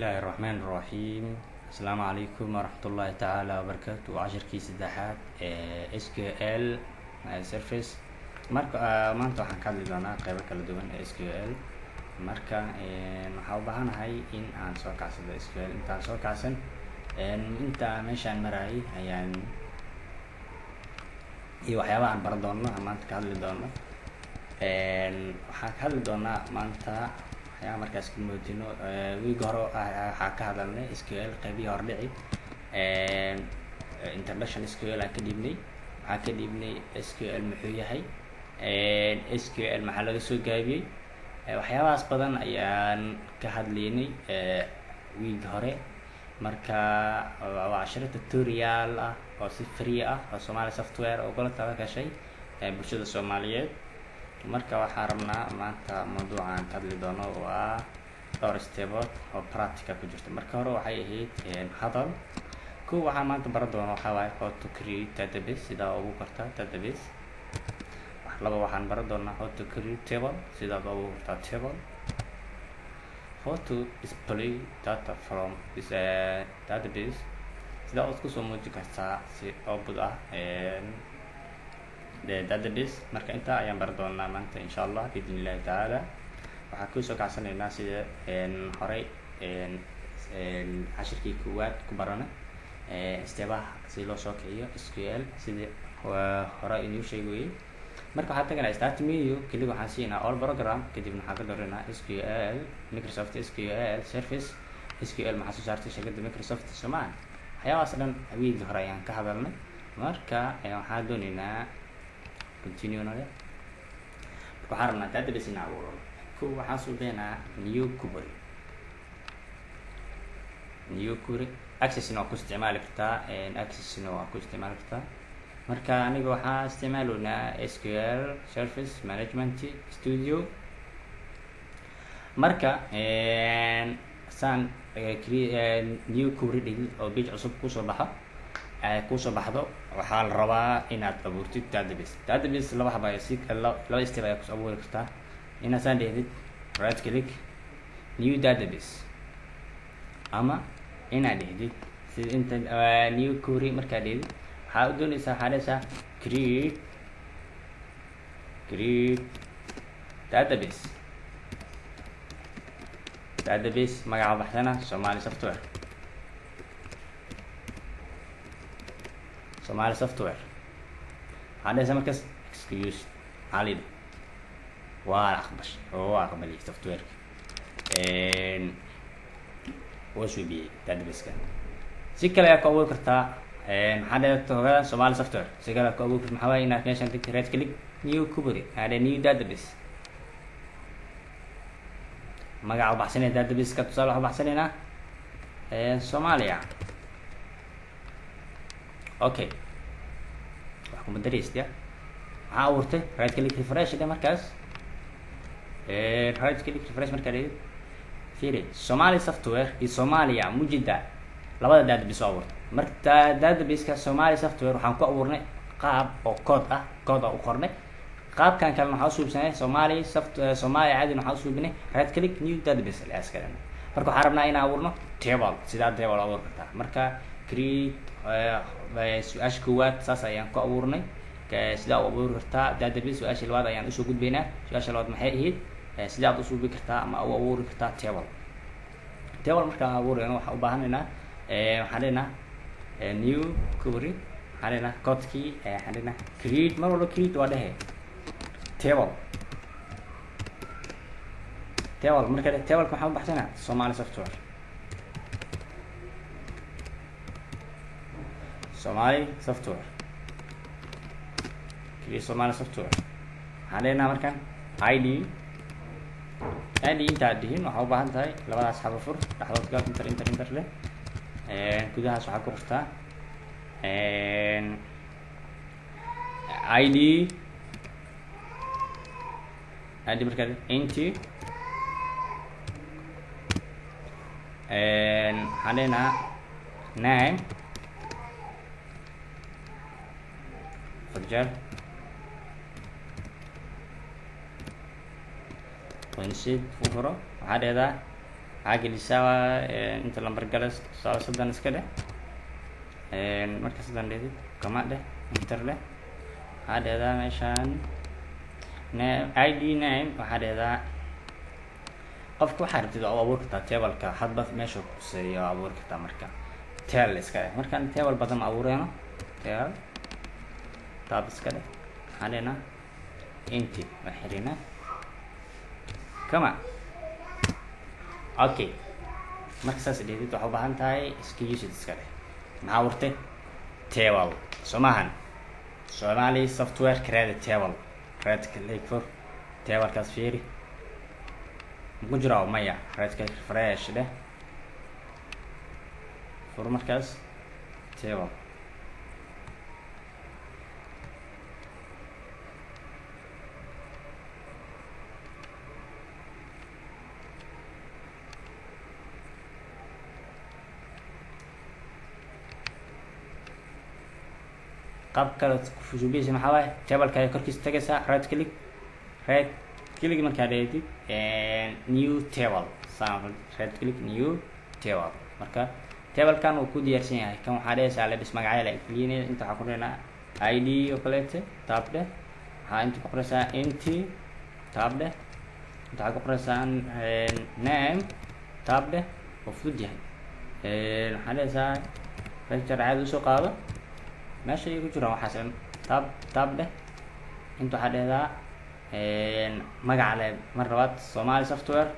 Bismillaahi raxmaani raxiim. Asalaamu calaykum waraxmatullaahi tacaala wabarakaatu. Cashirkii saddexaad ee SQL Service. Marka maanta waxaan ka hadli doonaa qeybo kala duwan ee SQL. Marka waxaa u baahanahay in aan soo kacsado SQL. Intaan soo kacsan, inta meeshaan marayay ayaan iyo waxyaabaha aan baran doono aan maanta ka hadli doono. Waxaan ka hadli doonaa maanta waxyaaba markaas ka moodino. Wiiga hore waxaa ka hadalnay SQL qeybihii hordhici, introduction SQL aan ka dhiibnay. Waxaan ka dhiibnay SQL muxuu yahay, SQL maxaa laga soo gaabiyey, waxyaabahaas badan ayaan ka hadlaynay wiiga hore. Marka waa cashiro tutorial ah oo si free ah oo Somali Software oo kula tala gashay bulshada Soomaaliyeed. Marka waxaan rabnaa maanta mawduucan ka hadli doono waa dhowr step-ood oo practical ku jirta. Marka hore waxay ahayd hadal. Kow, waxaan maanta baran doono waxaa waaye how to create database, sidaa ugu kartaa database. Laba, waxaan baran doonaa how to create table, sidaad ugu kartaa table, how to display data from this database, sidaa ood kusoo muujin kartaa si output ah database. Marka intaa ayaan baran doonaa maanta, insha Allah, biidn illahi tacaala. Waxaan kusoo kacsanaynaa sida horey cashirkii koowaad ku barana step-aha si loo soo kiciyo SQL, sidii hore inuu sheegayay. Marka waxaan taganaa start menu, kelig waxaan siinaa all program, kadibna waxaan ka dooranaa SQL, Microsoft SQL Service. SQL maxaa soo saartay? Shirkadda Microsoft, soomaa? Waxyaabahaas dhan wiigi hore ayaan ka hadalnay. Marka waxaan dooneynaa continue nale. Marka waxaan rabnaa database in abuuro. Kow, waxaan suubeynaa new query. New query Access-na waa ku isticmaali kartaa, Access-na waa ku isticmaali kartaa. Marka aniga waxaa isticmaaloynaa SQL Service Management Studio. Marka saan new query dhigid oo page cusub kusoo baxo, kusoo baxdo, waxaa la rabaa inaad abuurtid database. Database laba haba, si laba step ayaa kus abuuri kartaa: inaad saan dhehdid right click, new database, ama inaad dhehdid sida inta new query. Markaad dhehdid, waxaa u dooneysaa, waxaa dhehaysaa create database. Database magaca baxsana Somali Software. Somali Software waxaa dhehaysaa. Markaas execute maxaa la yidhi? Waa aqbash oo waa aqbaliyay software-ka, waa suubiyey database-ka. Si kale ayaa ku abuuri kartaa. Maxaa dheh? Somali Software. Si kale ayaa ku abuuri karta. Maxaa waaye? Inaad meeshan tagtid right click, new query, maxaa dheh? New database, magaca ubaxsanaya database-ka. Tusaale, waxaa ubaxsanaynaa Soomaaliya. Okay, wax kuma daraysid ya. Maxaa abuurtay? Right click, refresh dhe. Markaas right click, refresh markaa dhehid, fiiri, Somali Software iyo Soomaaliya mujida, labada database oo abuurtay. Marka database-ka Somali Software waxaan ku abuurnay qaab oo code ah, code ah u qornay. Qaabkan kalena waxaa usuubsanay Somali soft, Soomaaliya caadina waxaa usuubinay right click, new database askaren. Marka waxaan rabnaa inaan abuurno table. Sidaa table abuur kartaa. Marka create, su-aasha koowaad saas ayaan ku abuurnay, sidaa u abuuri kartaa database. Su-aasha labaad ayaan usoo gudbaynaa. Su-aasha labaad maxay ahayd? Sidaad usuubi kartaa ama u abuuri kartaa table. Table markaan abuurayno, waxaan u baahanaynaa, waxaan leenaha new query, waxaan leenaha codkii, waxaan leenaha create. Mar walba create waa dhehe table. Table marka table-ka waxaan u baxsanaa Somali Software. Somali Software, create Somali Software. Waxaan leenaha markan id. Id intaad dhihin, waxaa u baahan tahay labadaas xabo fur, dhexdood gal, enter, enter, enter leh. Gudahaas waxaa ku qortaa id. Id markaa int, waxaan leenaha name farjar qoysid u furo. Waxaa dhehdaa Waxaa gelisaa inta lambar galas, tusaale 30 iska dheh. Marka 30 dhehdid, comma dheh, enter dheh. Waxaa dhehdaa meeshaan ID name. Waxaa dhehdaa qofka waxaa rabtid waa u abuur kartaa tableka, hadba meesha kuseeyo waa abuuri kartaa. Marka tel iska dheh. Markaan table badan ma abuureyno, tel tab iska dheh. Waxaan dhehnaa int, waa xirina, comma. Okay, marka saas dhehdid, waxaa u baahan tahay execute iska dheh. Maxaa abuurtay? Table, soo maahan? Somali Software create table. Right click for tablekaas, fiiri, maku jiraa? Maya. Right click, refresh dheh, fur markaas table. Qaab kale kusuubiyeysa maxaa waaye? Tableka ayaa korkiisa tagaysaa, right click. Right click markaa dheedid, new table, right click, new table. Marka tablekan uu ku diyaarsan yahay. Kan waxaa dhehaysaa lebis magacyo la gelinaya. Inta waxaa ku dhehnaa ID oo kaleete, tab dheh. Waxaa inta ku qoraysaa int, tab dheh. Inta waxaa ku qoraysaa name, tab dheh. Oo fudud yahay. Waxaa dhehaysaa varchar caadi usoo qaado, meesha ay ku jiraan waxaas dhan. Tab, tab dheh. Inta waxaa dhehdaa magaca le mar labaad, Somali Software,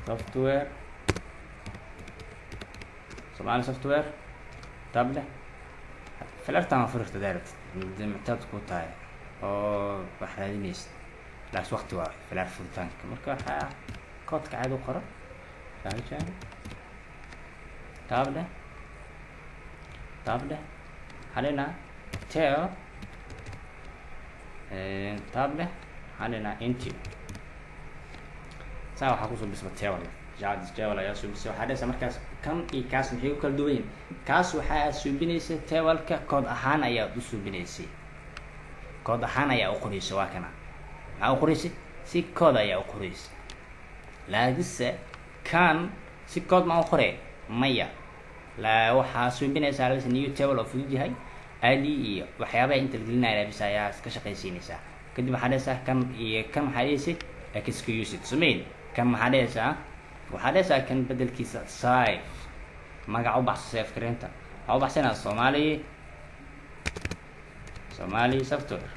software, Somali Software, tab dheh. Filartan waa furirta daaratid muctaad ku tahay oo wax raadinaysid, laas waqti waa filar furitaanka. Marka waxaa koodka caadi u qoro, tab dheh, tab dheh. Waxaa dhehnaa tel, tab dheh. Waxaa dhehnaa int. Saa waxaa kusoo bisba table, table ayaa suubisay. Waxaa dhehaysaa markaas kan iyo kaas maxay ku kala duwan yihin? Kaas waxaa suubinaysa tableka kood ahaan ayaad u suubinaysay, kood ahaan ayaa u qoraysay. Waa kana, maxaa u qoraysay? Si kood ayaa u qoraysay. Laakiinse kan si kood ma u qoree? Maya. La waxaa suubinaysaa labis new table oo fudud yahay, ID iyo waxyaabaha inta la gelinaya labis ayaa iska shaqaysiinaysaa. Kadib waxaa dhehaysaa kan iyo kan maxaa dhehaysa? Execute samayn. Kan maxaa dhehaysaa? Waxaa dhehaysaa kan bedelkiisa save, magac u baxso. Save gareynta waxaa u baxsanaa Somali, Somali Software,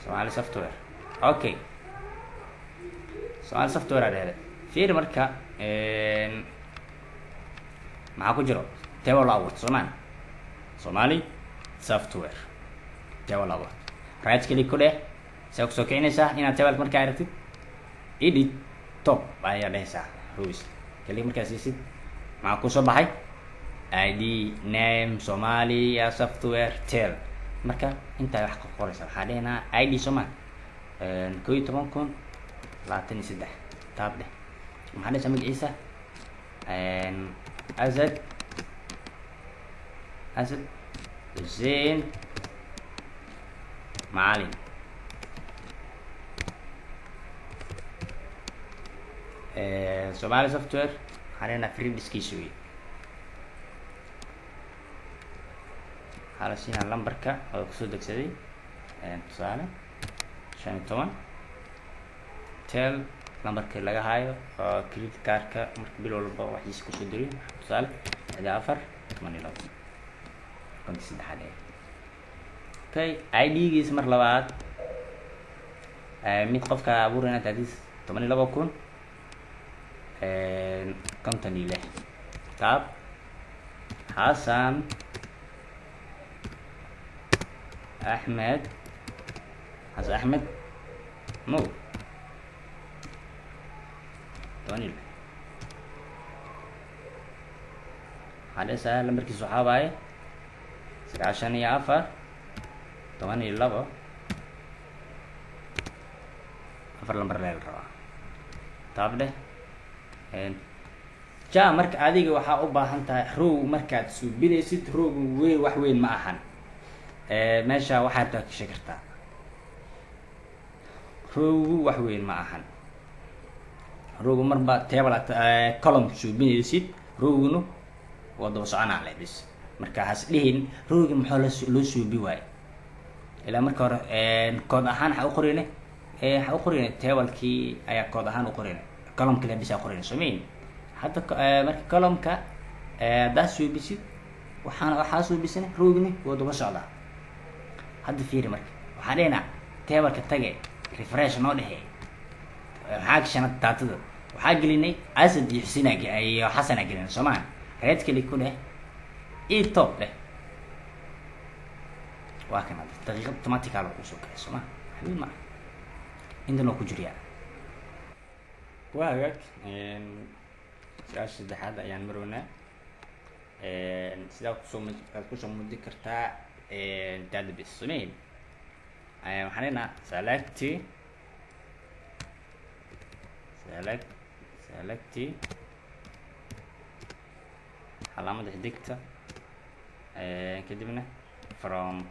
Somali Software. Okay, Somali Software aa dhehda. Fiiri marka maxaa ku jiro? Table la abuurta soomaan, Somali Software table la abuurta. Right click ku dheh. See kusoo kicinaysaa inaad tableka markaa aragtid? Edit top ayaa dhehaysaa. Rows click markaa siisid, maxaa kusoo baxay? ID, name, Somalia Software, tel. Marka intaa wax ka qoraysa, waxaa dhehnaa ID somal 11023, tab dheh. Maxaa dhehaysaa magaciisa? Asad, Asad Hussein Macalin. Somali Software waxaa dhehnaa free diskiisa wey. Waxaa la siinaa lambarka oo kusoo degsaday, tusaale 15. Tel lambarkii laga hayo oo credit cardka marka bil walba waxiisa kusoo diriyo, tusaale 64 12 53. Ee okay, ID-giisa mar labaad mid qofka abuurayna taadis 12056, tab. Xasan Axmed, Xasan Axmed Mo, 16. Waxaa dhehaysaa lambarkiisa waxaa waaye 94 12. Afar lambar leel rabaa, tab dheh. Ja, marka adiga waxaa u baahan tahay row markaad suubinaysid, rowgu weyn wax weyn ma ahan. Meesha waxaa rabtaa kashe kartaa. Rowgu wax weyn ma ahan. Rowgu marba table column suubinaysid, rowguna waa daba soconaa le bis. Marka has dhihin rowgi maxaa loo suubi waayo. Ilaa marka hore code ahaan waxaa u qorayne, waxaa u qorayne tablekii ayaa code ahaan u qorayne, columnka le bisa qorayne, soo mayn? Hadda marka columnka haddaa suubisid, waxaana waxaa suubisana, rowgina waa daba socdaa. Hadda fiiri, marka waxaan dhehnaa tableka tage, refresh noo dhexe. Maxaa gashana? Datada waxaa gelinay Asad iyo Xusina iyo Xasana gelinay, soo maa? Right click ku dheh, e top dheh. Waa kan hadda daqiiqad automatical kusoo kacay, soo ma? Waxba ma intan oo ku jiryaa. Waa hagaag. Su-aasha saddexaad ayaan marownaa. Sidaa kusoo aad kusoo mudi kartaa database somayn? Waxaan leenaha select calaamada xidigta, kadibna from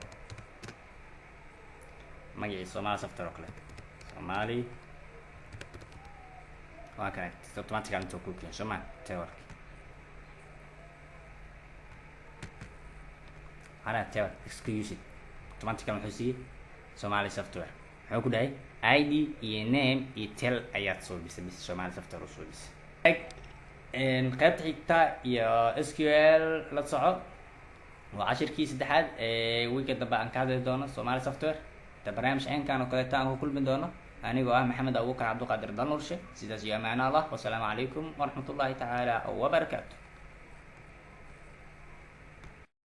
magacii Somali Software oo kale, Somali. Waa kana, automatical intuu ku keen, soo ma? Tableka waxaa table execute automatical muxuu siiyey? Somali Software. Muxuu ku dhahay? ID iyo name iyo tel ayaad soo bisay bis, Somali Software u soo bisay. Qaybta xigta iyo SQL la soco. Waa cashirkii saddexaad ee wiilka dambe aan ka hadli doono Somali Software. Ta barnaamij caynkan oo kaleeta aan ku kulmi doono, anigoo ah Maxamed Abuukar Cabdiqaadir Dalnurshe, sidaas iyo amaano Allah. Wasalaamu calaykum waraxmat ullahi tacaala wabarakaatu.